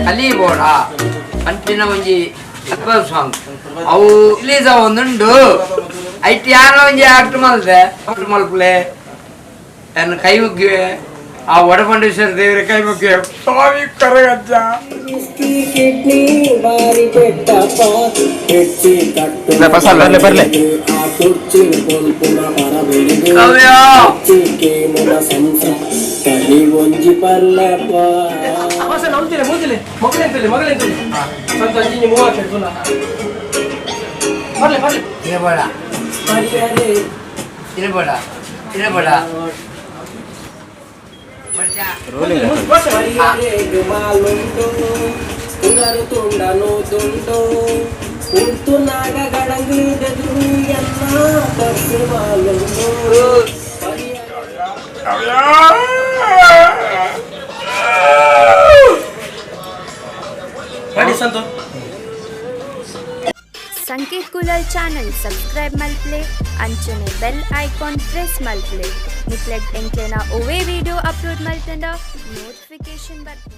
ಕಲಿ ಬೋಡ ಪನ್ಪಿನ ಒಂಜಿ ಆಲ್ಬಮ್ ಸಾಂಗ್ ಅವು ರಿಲೀಸ್ ಆವೊಂದುಂಡು. ಐಟ್ ಯಾನ ಒಂಜಿ ಆಕ್ಟ್ ಮಲ್ತೆ, ಆಕ್ಟ್ ಮಲ್ಪುಲೆ. ಎನ್ನ ಕೈ ಮುಗ್ಗಿವೆ, ಆ ವಡಪಂಡೇಶ್ವರ ದೇವರ ಕೈ ಮುಗ್ಗಿವೆ ಸ್ವಾಮಿ ಕರಗಜ್ಜ. ಕಿಡ್ನಿ ಬಾರಿ ಪೆಟ್ಟಪ್ಪ ಹೆಚ್ಚಿ ಕಟ್ಟು. ಬರ್ಲೆ, ಬರ್ಲೆ. ಆ ಕುರ್ಚಿ ಪೊಲ್ಪುನ ಪರಬೆರಿಗು. ಕವ್ಯ. ಕೇನುನ ಸಂಸ ಕಲಿ ಒಂಜಿ ಪರ್ಲಪ್ಪ. ವಾಸನ ಉಲ್ತಿಲೆ ಮೂತಿಲೆ ಮಗಳೆಂತಲೆ ಮಗಳೆಂತಲೆ ಸಂತ ಅಂಜಿನಿ ಮೂವತ್ತು ತುಲ ಬರ್ಲೆ ಬರ್ಲೆ. ಇರಬೇಡ. ಪರಿಯರೆ. ಇರಬೇಡ, ಇರಬೇಡ. ಪರಿಯರೆಗ್ ಮಾಲುಂಡು ಉದರು ತುಂಡನು ತುಂಡು ಉಂತು ನಾಗ ಗಡಂಗಿದೆದುರು ಎನ್ನ ಬಸ್ಸು ಮಾಲುಂಡು ಪರಿಯರೆ. ರೆಡಿ ಸಂತು. ಸಂಕೇತ್ ಕುಲಲ್ ಚಾನಲ್ ಸಬ್ಸ್ಕ್ರೈಬ್ ಮಲ್ಪ್ಲೆ ಅಂಚನೆ ಬೆಲ್ ಐಕಾನ್ ಪ್ರೆಸ್ ಮಲ್ಪ್ಲೆ. ನಿಕ್ಲೆಗ್ ಎಂಕ್ಲೆನ ಒವ್ವೇ ವಿಡಿಯೋ ಅಪ್ಲೋಡ್ ಮಲ್ತಂಡ ನೋಟಿಫಿಕೇಶನ್ ಬರ್ಪುಂಡು.